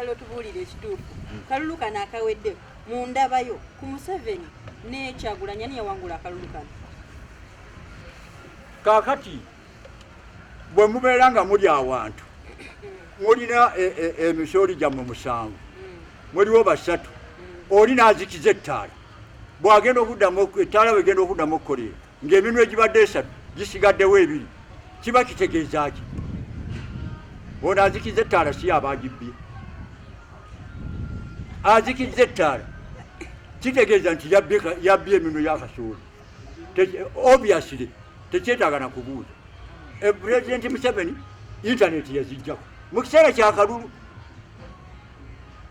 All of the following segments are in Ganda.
Njagala otubuulire ekituufu. Kalulu kano akawedde mu ndabayo ku Museveni ne Kyagulanyi, ani yawangula akalulu kano? Kaakati bwe mubeera nga muli awantu mulina emisooli gyammwe musanvu, muliwo basatu, oli n'azikiza ettaala, bw'agenda okuddamu ettaala bwegenda okuddamu okukoleera ng'eminwe egibadde esatu gisigaddewo ebiri, kiba kitegeeza ki? Ono azikiza ettaala si aba agibbye. Azikiza ettaala kitegeeza nti yabbye eminwe y'akasooli. Obviously tekyetaaga na kubuuza. Pulezidenti Museveni intaneti yazijjako mu kiseera kyakalulu,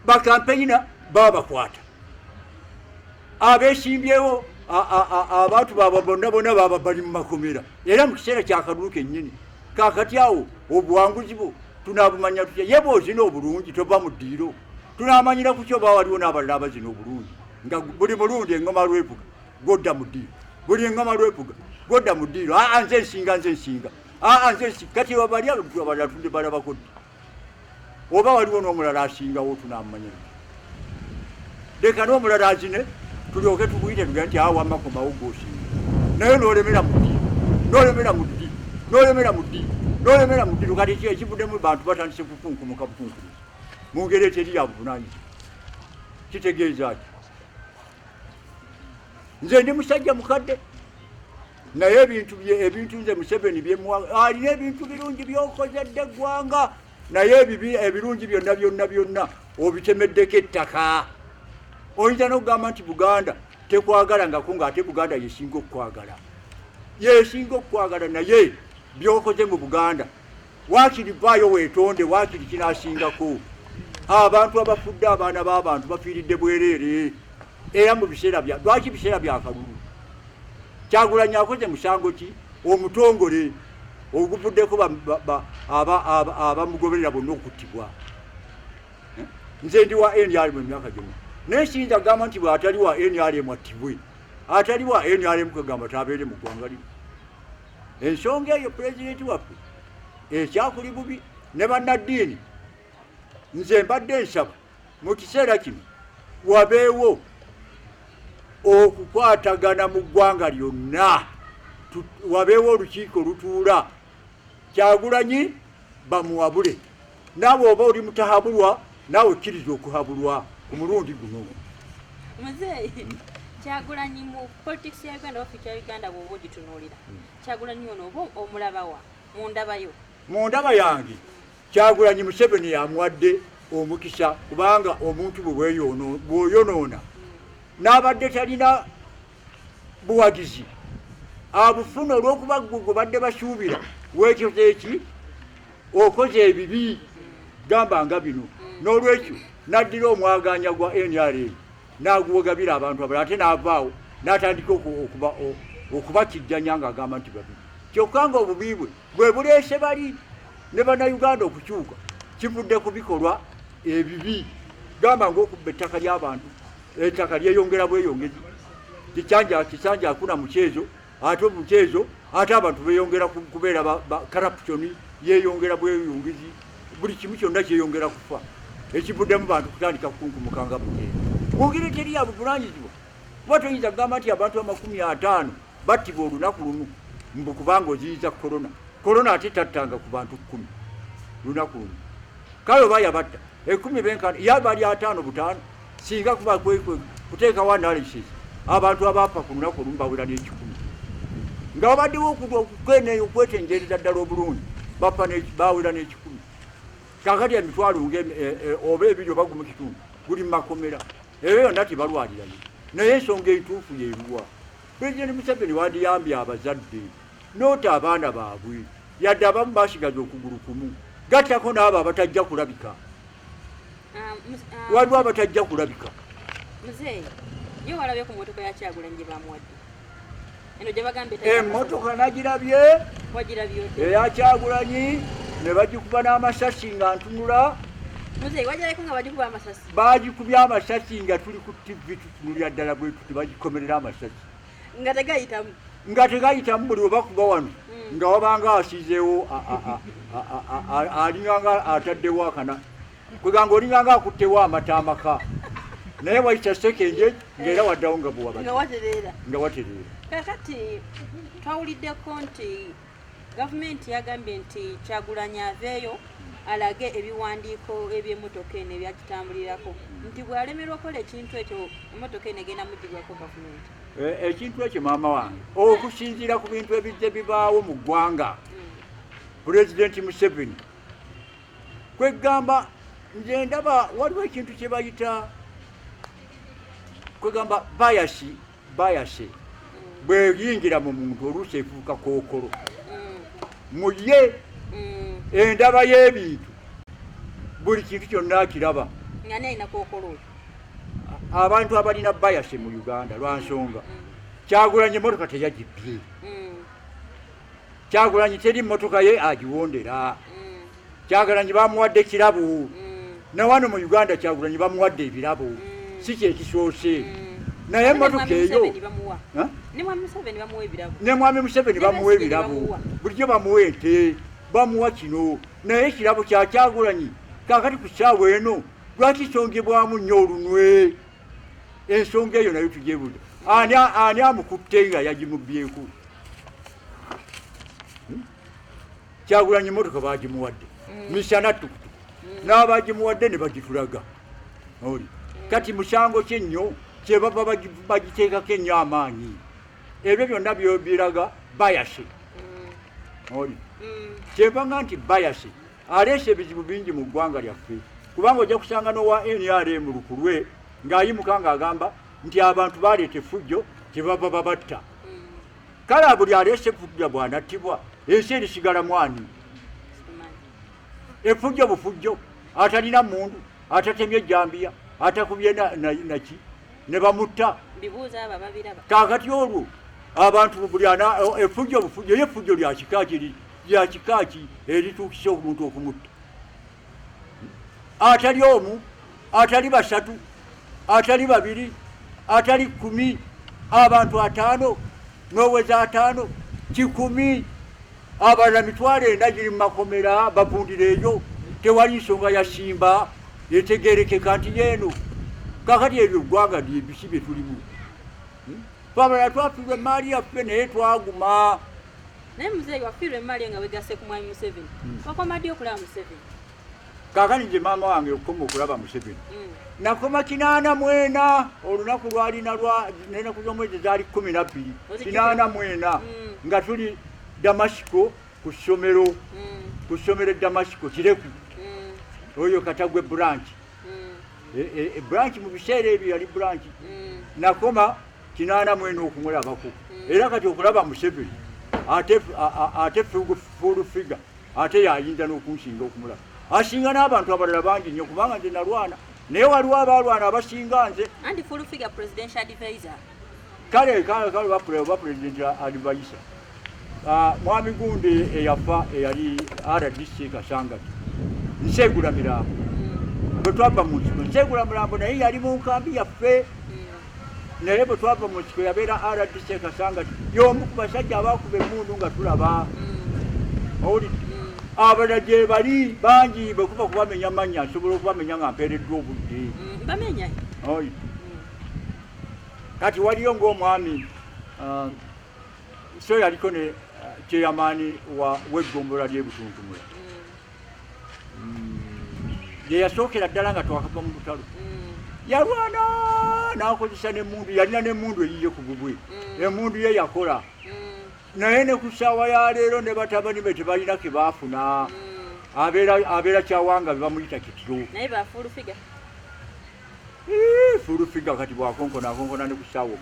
bakampeyina babakwata, abesimbyewo abantu baabwe bonna bonna baba bali mu makomera, era mu kiseera kyakalulu kennyini. Kakati awo obuwanguzi bwo tunabumanya tutya? Ye bwozina obulungi tova mu ddiiro, tunamanyira kuki oba waliwo n'abalala abazina obulungi, nga buli mulundi engoma lwevuga godda mu ddiiro, buli engoma lwevuga godda mu ddiiro, aa nze nsinga, nze nsinga, aa nze nsinga. Kati bali abalala tunde balabako ddi oba waliwo n'omulala asingawo? Tunamumanya tutya? Leka n'omulala azine tulyoke tukuyite tugende nti awa makomawo gosinga. Naye n'olemera mu ddiiro, n'olemera mu ddiiro, n'olemera mu ddiiro, n'olemera mu ddiiro. Kati ki ekivuddemu? Bantu batandise kukunkumuka bukunkumuzi mu ngeri eteri ya buvunaanyizibwa. Kitegeeza ki? Nze ndi musajja mukadde, naye ebintu ebintu nze Museveni byemuwa, alina ebintu birungi byokozedde eggwanga, naye ebibi ebirungi byonna byonna byonna obitemeddeko ettaka. Oyinza n'okugamba nti Buganda tekwagala ngako, ng'ate Buganda yesinga okukwagala, yesinga okukwagala, naye byokoze mu Buganda waakiri vaayo weetonde, waakiri kinasingako. Abantu abafudde, abaana b'abantu bafiiridde bwereere, era mu biseera bya lwaki biseera byakalulu? Kyagulanyi akoze musango ki omutongole oguvuddeko abamugoberera bonna okuttibwa? Eh? Nze ndi wa NRM emyaka gyonna, naye siyinza kugamba nti bwatali wa NRM attibwe, atali wa NRM kwegamba tabeere mu ggwanga lino. Ensonga eyo pulezidenti waffe ekyakuli bubi ne bannaddiini. Nze mbadde nsaba mu kiseera kino wabeewo okukwatagana mu ggwanga lyonna, wabeewo olukiiko olutuula, Kyagulanyi bamuwabule. Naawe oba oli mutahabulwa, naawe okkiriza okuhabulwa ku mulundi guno. Muzeeyi, Kyagulanyi mu politics ya Uganda oba future ya Uganda bw'oba ogitunuulira, Kyagulanyi ono oba omulabawa mu ndabayo? Mu ndaba yange, Kyagulanyi Museveni yamuwadde omukisa, kubanga omuntu bwe bw'oyonoona n'abadde talina buwagizi abufuna olw'okuba gwe gwe badde basuubira, weekoze eki, okoze ebibi gamba nga bino. N'olwekyo n'addira omwaganya gwa NRM n'aguwagabira abantu abalala, ate n'avaawo n'atandika okubakijjanya ng'agamba nti babi, kyokka nga obubi bwe bwe buleese bali ne Bannayuganda okukyuka. Kivudde ku bikolwa ebibi gamba ng'okubba ettaka ly'abantu. Ettaka lyeyongera bweyongezi, kisanja kisanja akuna mukyezo ate mukyezo, ate abantu beyongera kubeera corruption yeyongera bweyongezi, buli kimu kyonna kyeyongera kufa. Ekivuddemu bantu kutandika kukunkumuka nga mukyezo mu ngeri eteri ya buvunanyizibwa, kuba toyinza kugamba nti abantu 50 battibwa olunaku lumu mbu kubanga oziyiza korona. Korona ate tattanga ku bantu 10 lunaku lumu. Kale oba yabatta 10 benkana ya bali ataano butaano, singa kuba kuteekawo analysis, abantu abaafa ku lunaku olumu bawera n'ekikumi, nga wabaddewo okwetengereza ddala obulungi, bafa bawera n'ekikumi. Kakati emitwalo oba ebiri oba gumu kitundu guli mu makomera, eyo yonna tebalwalirayo. Naye ensonga entuufu yeruwa? Pulezidenti Museveni wandiyambye abazadde noota abaana baabwe, yadde abamu basigaza okugulu kumu, gattako n'abo abatajja kulabika. Waliwo abatajja kulabika. Muzeeyi, ye walabye ku motoka ya Kyagulanyi gye bamuwadde eno gye bagambye? Emmotoka nagirabye. Wagirabye otya? Eya Kyagulanyi ne bagikuba n'amasasi nga ntunula. Muzeeyi, wagirabye nga bagikuba amasasi? Bagikubye amasasi nga tuli ku TV, tutunulira ddala bwe tuti, bagikomerera amasasi. Nga tegayitamu? Nga tegayitamu. Buli webakuba wano nga wabanga asizeewo, alinganga ataddewo akana. Kwegamba olinganga akuttewo amata amaka, naye wayita sekenje ng'era waddawo nga bwewabadde. Nga watereera. Nga watereera. Kakati twawuliddeko nti gavumenti yagambye nti Kyagulanyi aveeyo alage ebiwandiiko eby'emmotoka eno ebyagitambulirako, nti bw'alemerwa okukola ekintu ekyo, emmotoka eno egenda mugibwako gavumenti. Ekintu ekyo, maama wange, okusinziira ku bintu ebizze bibaawo mu ggwanga, Pulezidenti Museveni, kwegamba nze ndaba waliwo ekintu kye bayita, kwegamba, bias. Bias bweyingira mu muntu, oluusi efuuka kookolo mu ye. Endaba y'ebintu, buli kintu kyonna akiraba. Nga alina kookolo oyo? Abantu abalina bias mu Uganda, lwa nsonga Kyagulanyi emotoka teyagibbye. Kyagulanyi teri mmotoka ye agiwondera. Kyagulanyi bamuwadde kirabo. Nawano mu Uganda Kyagulanyi bamuwadde ebirabo, si kyekisoose. Naye emmotoka eyo Ne Mwami Museveni bamuwa ebirabo. Ne Mwami Museveni Ne bamuwa Besigye ebirabo. Bamuwa. Bulijjo bamuwa ente, bamuwa kino, naye ekirabo kya Kyagulanyi kakati ku ssaawa eno lwaki songebwamu nnyo olunwe? Ensonga eyo nayo tugyebuuza. Ani amukutte nga yagimubbyeko? Kyagulanyi emotoka bagimuwadde misana tukutuku, n'abagimuwadde ne bagitulaga oli. Kati musango ki ennyo kyebava bagiteekako ennyo amaanyi? Ebyo byonna biraga bias oli. Kyevanga nti bias aleese ebizibu bingi mu ggwanga lyaffe, kubanga ojja kusanga n'owa NRM lukulwe ng'ayimuka ng'agamba nti abantu baleeta effujjo, kyebava babatta. Kale buli aleese effujjo bw'anattibwa, ensi erisigala mwani? Effujjo bufujjo, atalina mundu, atatemye ejjambiya, atakubye naki, ne bamutta. Bibuuza abo ababiraba. Kaakati olwo abantu buli ana effujjo bufujjo, ye effujjo lya kika kiri, lya kika ki erituukisa omuntu okumutta, atali omu, atali basatu, atali babiri, atali 10, abantu 50 n'oweza 50, 100, abalala 400 giri mu makomera bavundira eyo, tewali nsonga yasimba etegerekeka nti yeeno. Kakati ebyo ggwanga lyebisi bye tulimu. Abalala twafiirwa emaali yaffe, naye twaguma. Naye muzeeyi, wafiirwa emaali nga wegasse ku Mwami Museveni. Wakoma ddi okulaba Museveni? Kakati nze, maama wange, okukoma okulaba Museveni, nakoma 84, olunaku lwalina lwa nenaku z'omwezi zaali 12, 84, nga tuli Damasiko ku ssomero, ku ssomero e Damasiko Kireku. Oyo Katagwe branch. Branch mu biseera ebyo yali branch. Nakoma 84 okumulabako. Era kati okulaba Museveni, ate full figure ate yayinza n'okunsinga okumulaba, asinga n'abantu abalala bangi nnyo, kubanga nze nalwana, naye waliwo abalwana abasinga nze. Anti full figure presidential advisor. Kale oba president advisor. Mwami gundi eyafa eyali RDC Kasangati, Nseegula Mirambo, bwe twava mu nsiko, Nseegula Mulambo naye yali mu nkambi yaffe, naye bwe twava mu nsiko yabeera RDC Kasangati, y'omu ku basajja abakuba emmundu nga tulaba. Owulidde? Abalala gye bali bangi, bwe kuba kubamenya mannya, nsobola okubamenya nga mpeereddwa obudde. Bamenya. Oyi. Kati waliyo ng'omwami so yaliko ne chairman wa w'eggombolola ly'ebutuntumula, ye yasookera ddala nga twakava mu lutalo. Yalwana n'akozesa n'emmundu, yalina n'emmundu eyiye ku bubwe, emmundu ye yakola. Naye ne ku ssaawa ya leero ne batabani be tebalina ke baafuna. Abeera Kyawanga, be bamuyita Kityo. Naye ba full figure? Full figure kati bwakonkona, akonkona ne ku ssaawa 8.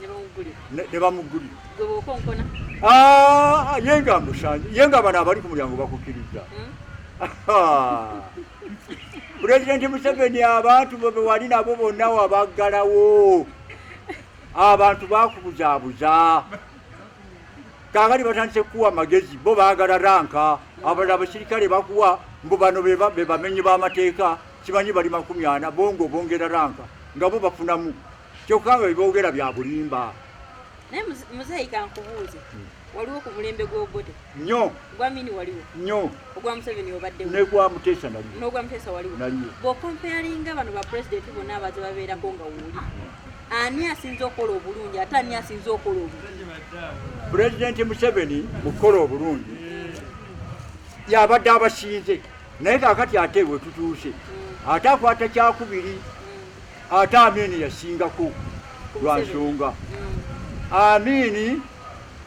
Ne bamugulira? Ne bamugulira. Gwe bwokonkona? Ah, ye nga musanju, ye nga bano abali ku mulyango bakukkiriza. Pulezidenti Museveni, abantu bwe wali nabo bonna wabaggalawo, abantu bakubuzaabuza. Kaakati batandise kukuwa amagezi, bo baagala rank. Abalala abasirikale bakuwa mbu bano be bamenyi b'amateeka, simanyi bali 40, bo nga obongera rank, nga bo bafunamu, kyokka nga beboogera bya bulimba. Naye muzeeyi, kankubuuze. Waliwo ku mulembe gw'Obote? Nnyo. Ogwa Amini waliwo? Nnyo. Ogwa Museveni obaddewo? Ne gwa Muteesa naliwo. N'ogwa Muteesa waliwo? Naliwo. Bw'okomparinga bano ba pulezidenti bonna abaze babeerako nga wuuli, ani asinze okukola obulungi ate ani asinze okukola obubi? Pulezidenti Museveni mu kukola obulungi yabadde abasinze, naye kaakati ate we tutuuse ate akwata kyakubiri, ate Amini yasingako lwa nsonga. Amini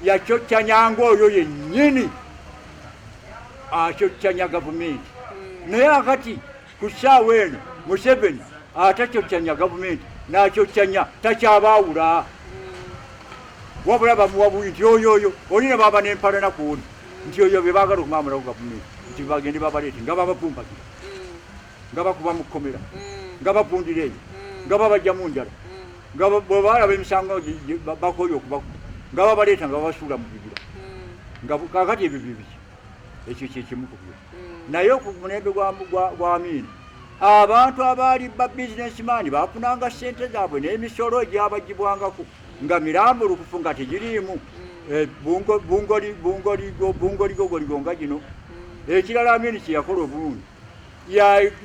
yacoccanyanga oyo yennyini acoccanya gavumenti, naye akati ku ssaawa eno Museveni atacoccanya gavumenti n'acoccanya takyabaawula, wabula bamuwa buwi nti oyo oyo oli ne baba n'empalana ku oli nti oyo be baagala okumaamulako gavumenti nti bagende babaleete nga babapumpagira, nga bakuba mu kkomera, nga bavundira eyo, nga babajjamu njala, nga bwe balaba emisango bakoye okubakuba nga babaleeta nga babasuula mu bibira. Nga kakati ebyo bibiki, ekyo kyekimu ku byo. Naye ku mulembe gwa Amini abantu abaali ba bizinesimaani bafunanga ssente zaabwe n'emisolo egyabagibwangako nga mirambulukufu, nga tegiriimu bungoligo nga gino. Ekirala Amini kye yakola obulungi,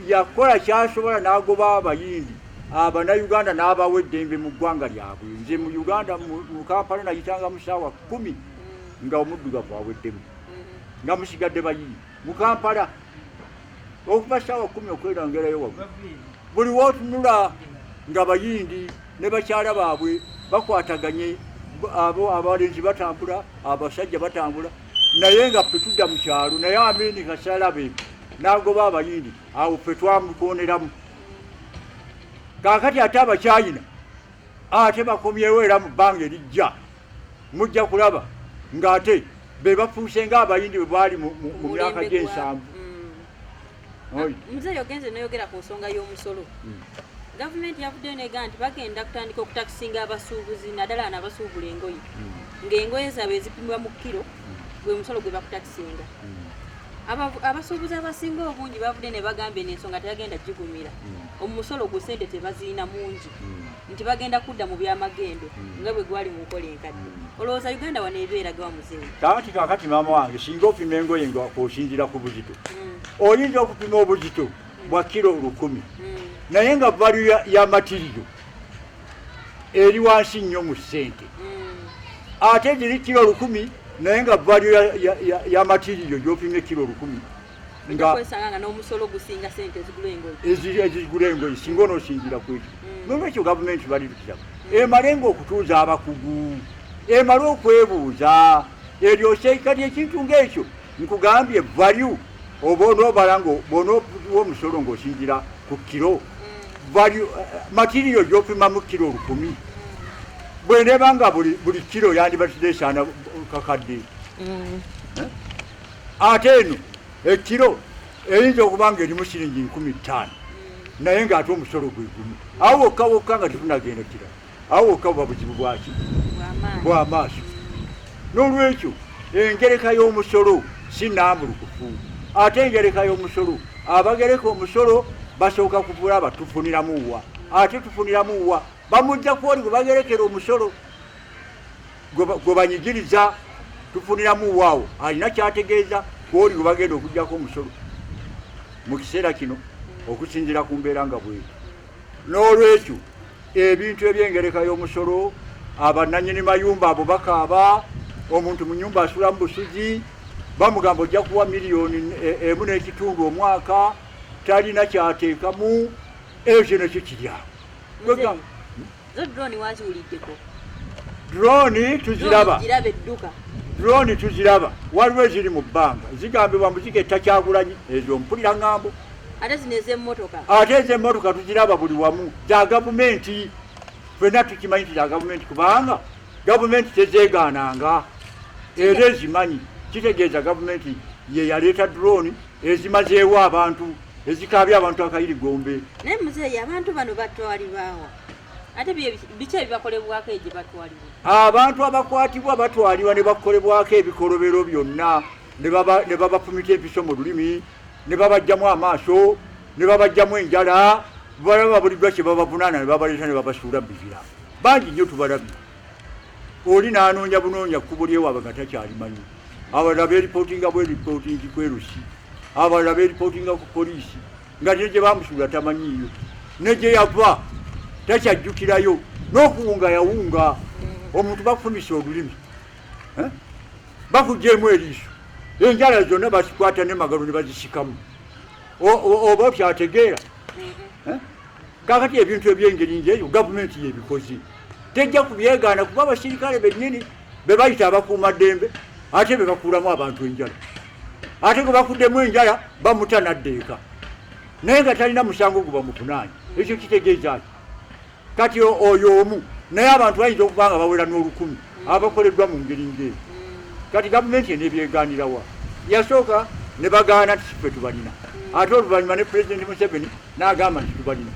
yakola kyasobola n'agoba Abayindi, Abannayuganda n'abawa eddembe mu ggwanga lyabwe. Nze mu Uganda, mu Kampala, nayitanga mu ssaawa 10 nga omuddugavu aweddemu, nga musigadde Bayindi mu Kampala. Okuva ssaawa 10 okwerongerayo waggulu, buli wootunula nga Bayindi ne bakyala baabwe bakwataganye, abo abalenzi batambula, abasajja batambula, naye nga ffe tudda mu kyalo. Naye Amini kasalabe n'agoba Abayindi, awo ffe twamukoneramu. Kaakati ate Abakyayina ate bakomyewo, era mu bbanga erijja mujja kulaba ng'ate be bafuuse ng'Abayindi bwe baali mu myaka gy'ensanvu. Muzeeyi, ogenze noyogera ku nsonga y'omusolo. Gavumenti yavuddeyo nega nti bagenda kutandika okutakisinga abasuubuzi, naddala ano abasuubula engoye, ng'engoye zaabwe ezipimibwa mu kiro gwe musolo gwe bakutakisinga. Abasuubuzi abasinga obungi bavudde ne bagamba eno ensonga tebagenda gigumira, omusolo gwe sente tebaziina mungi, nti bagenda kudda mu byamagendo nga bwe gwali mu nkola enkadde. Olowooza Uganda wano ebeera gawa, muzeeyi? Kakati maama wange, singa opima engoye nga osinzira ku buzito, oyinza okupima obuzito bwa kiro 1000, naye nga value ya material eri wansi nnyo mu ssente. Ate ziri kiro 1000, naye nga value ya material gyopimye kiro 1000 nga kwesanga nga n'omusolo gusinga sente ezigula engoye. Ezigula engoye, singa onoosinzira ku ekyo. Nolwekyo gavumenti balirukiramu emalenga okutuuza abakugu, emale okwebuuza eryose. Kati ekintu ng'ekyo nkugambye, value oba onoobala nga bw'onoowa omusolo ng'osinzira ku kiro, value material gy'opimamu kiro 1000 bweneeba nga buli kiro yandibatidde esaana kakadde. Ate eno ekiro eyinza okuba nga erimu siringi 5000, naye ng'ate omusolo gwe gumu. Awo wokka wokka nga tetunagenda kirala, awo wokka buba buzibu bwaki? Bw'amaanyi. Bw'amaaso. N'olwekyo engereka y'omusolo si nambulukufu. Ate engereka y'omusolo, abagereka omusolo basooka kubulaba tufuniramu wa, ate tufuniramu wa. Bamujja kwoli gwe bagerekera omusolo gwe banyigiriza, tufuniramu waawo alina kyategeeza kwoli gwe bagenda okugjako omusolo mu kiseera kino okusinziira ku mbeera nga bweri. N'olwekyo ebintu ebyengereka y'omusolo, abannanyini mayumba abo bakaaba. Omuntu mu nyumba asula mu busuzi, bamugamba ojja kuwa miliyoni emu n'ekitundu omwaka, talina kyateekamu. Ekyo nakyo kiri awo. Muzeeyi, zo drone waziwuliddeko? Drone tuziraba. Giraba edduka. Drone tuziraba, waliwo eziri mu bbanga zigambibwa mbu zigetta Kyagulanyi. Ezo mpulira ŋŋambo. Ate zino ez'emmotoka? Ate ez'emmotoka tuziraba buli wamu, za gavumenti. Ffenna tukimanyi nti za gavumenti, kubanga gavumenti tezeegaananga era ezimanyi. Kitegeeza gavumenti ye yaleeta drone ezimazeewo abantu, ezikaabya abantu akayirigombe. Naye muzeeyi, abantu bano batwalibwawa? Ate biki ebibakolebwako egye batwalibwa? Abantu abakwatibwa batwalibwa ne bakolebwako ebikolobero byonna, ne babafumita empiso mu lulimi, ne babajjamu amaaso, ne babajjamu enjala. Balaba babuliddwa kye babavunaana ne babaleeta ne babasuula mu bibira. Bangi nnyo tubalabye. Oli n'anoonya bunoonya kkubo lyewaabwe nga takyalimanyi. Abalala beeripootinga bweripootingi kwerusi, abalala beeripootinga ku poliisi nga ne gye bamusuula tamanyiiyo, ne gye yava takyajjukirayo, n'okuwunga yawunga. Omuntu bakufumisa olulimi, eh? Bakugyemu eriiso, enjala zonna bazikwata ne magalo ne bazisikamu, oba okyategeera? Eh? Kakati ebintu ebyengeri ngeeyo gavumenti yebikoze, tejja kubyegaana, kuba abasirikale bennyini be bayita abakuumaddembe ate be bakuulamu abantu enjala, ate gwe bakuddemu enjala bamuta nadda eka naye nga talina musango gwe bamuvunaanye. Ekyo kitegeeza ki? Kati oyo omu, naye abantu bayinza okuba nga bawera n'olukumi abakoleddwa mu ngeri ng'eyo. Kati gavumenti enebyegaanirawa? Yasooka ne bagaana nti siffe tubalina, ate oluvannyuma ne Pulezidenti Museveni n'agamba nti tubalina,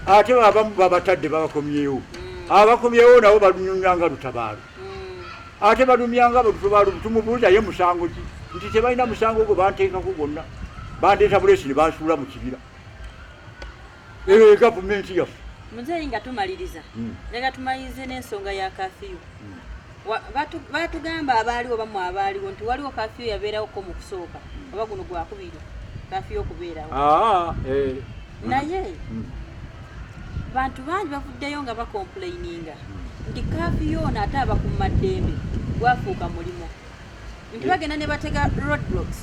ate abamu babatadde babakomyewo, abakomyewo nabo balunyumya nga lutabaalo, ate balumya nga lutabaalo. Tumubuuza ye musango ki? Nti tebalina musango gwe banteekako gwonna, bandeeta buleesi ne bansuula mu kibira. Eyo gavumenti yaffe. Muzeeyi, nga tumaliriza, njagala tumalirize n'ensonga ya kafiyu. Batugamba abaaliwo, bamu abaaliwo, nti waliwo kafiyu yabeerawoko mu kusooka, oba guno gwakubiri kafiyu okubeerawo. Naye bantu bangi bavuddeyo nga bacomplaininga nti kafiyu ono ate abakuumaddembe gwafuuka mulimo, nti bagenda ne batega roadblocks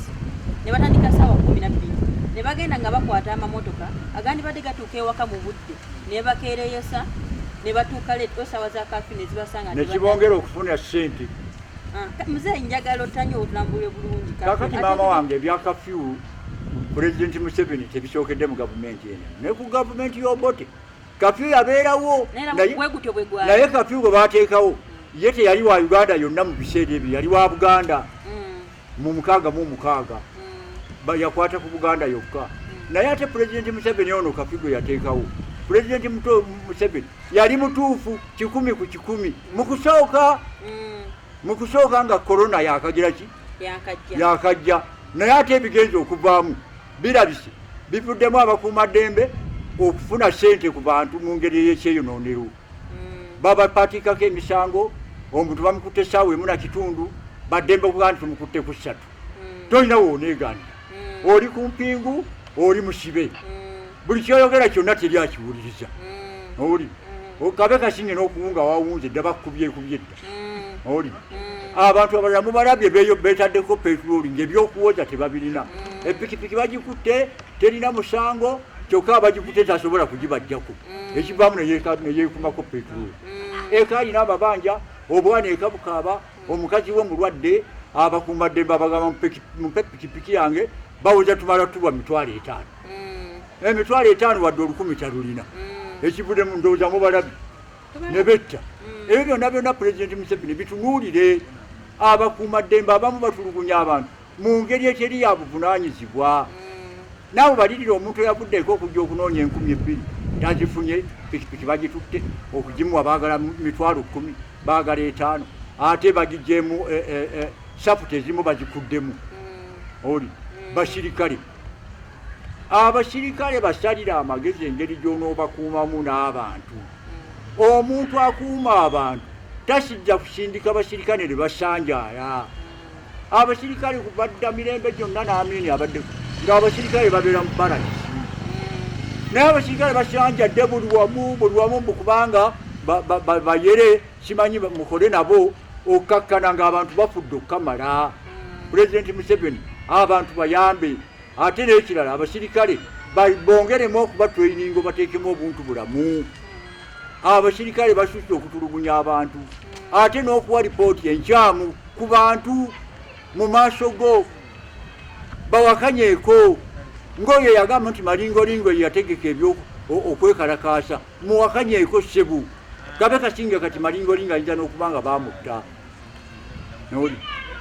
ne batandika saawa 12 ne bagenda nga bakwata amamotoka agandibadde gatuuka ewaka mu budde, ne bakeereyesa ne batuuka late, esaawa za kafiyu ne zibasanga. Nekibongera okufuna ssente. Muzeeyi, njagala otanye otulambulule bulungi. Kakati maama wange, ebya kafiyu Pulezidenti Museveni tebisookedde mu gavumenti eno, ne ku gavumenti y'Obote kafiyu yabeerawo. Naye kafiyu gwe bateekawo ye teyali wa Uganda yonna mu biseera ebyo, yali wa Buganda. Mu 66 yakwata ku Buganda yokka. Naye ate Pulezidenti Museveni ono kafiyu gwe yateekawo, Pulezidenti Museveni yali mutuufu 100% mu kusooka, mu kusooka nga korona yakagira ki, yakajja. Naye ate ebigenza okuvaamu birabise bivuddemu abakuumaddembe okufuna ssente ku bantu mu ngeri ey'ekyeyonoonero. Babapatikako emisango, omuntu bamukutte essaawa emu nakitundu, baddembe okugaa nti tumukutte ku 3. Tolina wooneegaanira, oli ku mpingu, oli musibe, buli kyoyogera kyonna teri akiwuliriza. Oli kabe kasinge n'okuwunga wawunze dda, bakubyekubye dda. Oli abantu abalala mubalabye beyo betaddeko petulooli ngaebyokuwoza tebabirina, epikipiki bagikutte terina musango, kyokka abagikutte tasobola kugibajjako, ekivaamu neyekumako petulooli. Eka alina amabanja, obwana eka bukaaba, omukazi we mulwadde. Abakuumaddembe abagamba mumpe pikipiki yange, bawoza tumala tuwa 50,000. 50,000 wadde 1,000 talulina. Ekivuddemu ndowooza mubalabye ne betta. Ebyo byonna byonna Pulezidenti Museveni bitunuulire. Abakuumaddembe abamu batulugunya abantu mu ngeri eteri ya buvunaanyizibwa. Naawe balirira omuntu eyavuddeeko okujja okunoonya 2,000, tazifunye, pikipiki bagitutte, okugimuwa baagala 10,000, baagala 5,000, ate bagigyemu safuta ezimu bazikuddemu. Oli basirikale, abasirikale basalira amagezi engeri gy'onoobakuumamu n'abantu. Omuntu akuuma abantu tasijja kusindika basirikale ne basanjaala. Abasirikale kuva dda mirembe gyonna n'amiini abadde ng'abasirikale babeera mu barakisi, naye abasirikale basanjadde buli wamu, buli wamu, mbu kubanga bayere simanyi mukole nabo okkakkana ng'abantu bafudde okukamala. Pulezidenti Museveni abantu bayambe. Ate n'ekirala, abasirikale bongeremu okuba training, bateekemu obuntu bulamu. Abasirikale basusse okutulugunya abantu, ate n'okuwa lipooti enkyamu ku bantu mu maaso go. Bawakanyeeko ng'oyo yagamba nti Malingolingo yategeka ebyokwekalakaasa, muwakanyeeko ssebu kabe kasinga. Kati Malingolingo ayinza n'okuba nga bamutta. Noli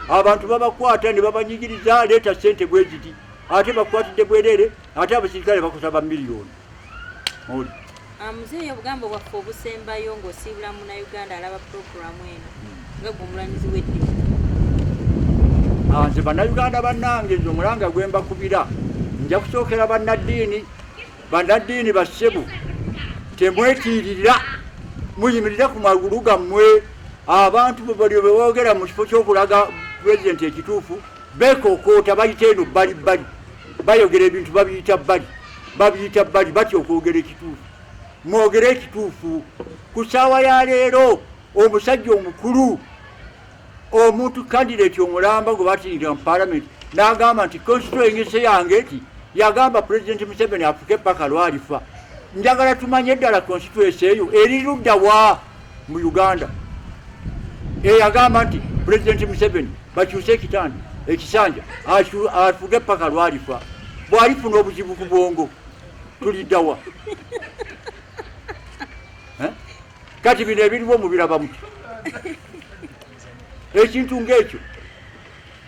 abantu babakwata ne babanyigiriza, leeta sente bweziti, ate bakwatidde bwerere, ate abasirikale bakusaba miliyoni. Oli Muzeeyi, obugambo bwaffe obusembayo ng'osiibula Munnayuganda alaba puroguramu eno nga gwe omulwanyizi w'eddembe. Nze Bannayuganda bannange, nze omulanga gwe mbakubira, nja kusookera bannaddiini. Bannaddiini bassebu, temwetiiririra, muyimirire ku magulu gammwe. Abantu bwe bali beboogera mu kifo ky'okulaga pulezidenti ekituufu, bekokoota, bayita eno bbali bbali, bayogera ebintu babiyita bbali, babiyita bbali, batya okwogera ekituufu. Mwogere ekituufu ku ssaawa ya leero. Omusajja omukulu, omuntu candidate omulamba gwe batindika mu palamenti n'agamba nti constituency yange, nti yagamba Pulezidenti Museveni afuke paka lwalifa. Njagala tumanye eddala constituency eyo eri ludda wa mu Uganda eyagamba nti Pulezidenti Museveni bakyuse ekitanda ekisanja afuge paka lwalifa. Bw'alifuna obuzibu ku bwongo tuliddawa? Eh? Kati bino ebiriwo mubiraba muti ekintu ng'ekyo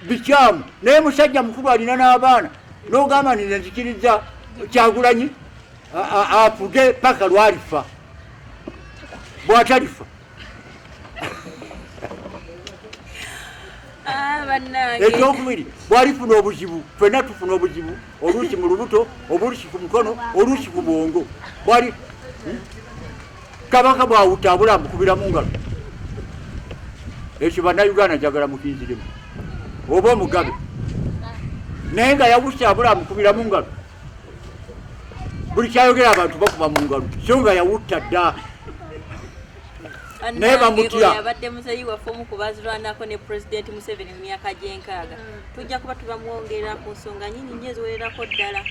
bikyamu, naye musajja mukulu alina n'abaana, n'ogamba nti nzikiriza Kyagulanyi afuge paka lwalifa, bw'atalifa. Ah, bannange. Ekyokubiri, bwalifuna obuzibu, ffenna tufuna obuzibu, oluusi mu lubuto, oluusi ku mukono, oluusi ku bwongo. Bwali Kabaka bwawutta abula amukubira mu ngalo. Ekyo Bannayuganda njagala mukinziremu. Oba omugabe naye nga yawuse abula amukubira mu ngalo, buli kyayogera abantu bakuba mu ngalo, so nga yawutta dda, naye bamutya. Oyo abadde muzeeyi waffe omu ku baazirwanako ne Pulezidenti Museveni mu myaka gy'enkaaga. Tujja kuba tubamwongera ku nsonga nyingi nnyo eziwererako ddala.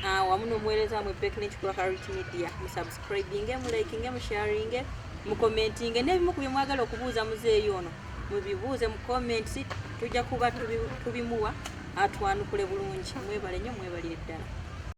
Ah, wamu n'omuweereza wamwe Becky Lynch Rich Media. Musubscribinge, mulikinge, musharinge, mukomentinge n'ebimu ku bye mwagala okubuuza muzeeyi ono mubibuuze mu comments, tujja kuba tubimuwa atwanukule bulungi. Mwebale nnyo, mwebalire ddala.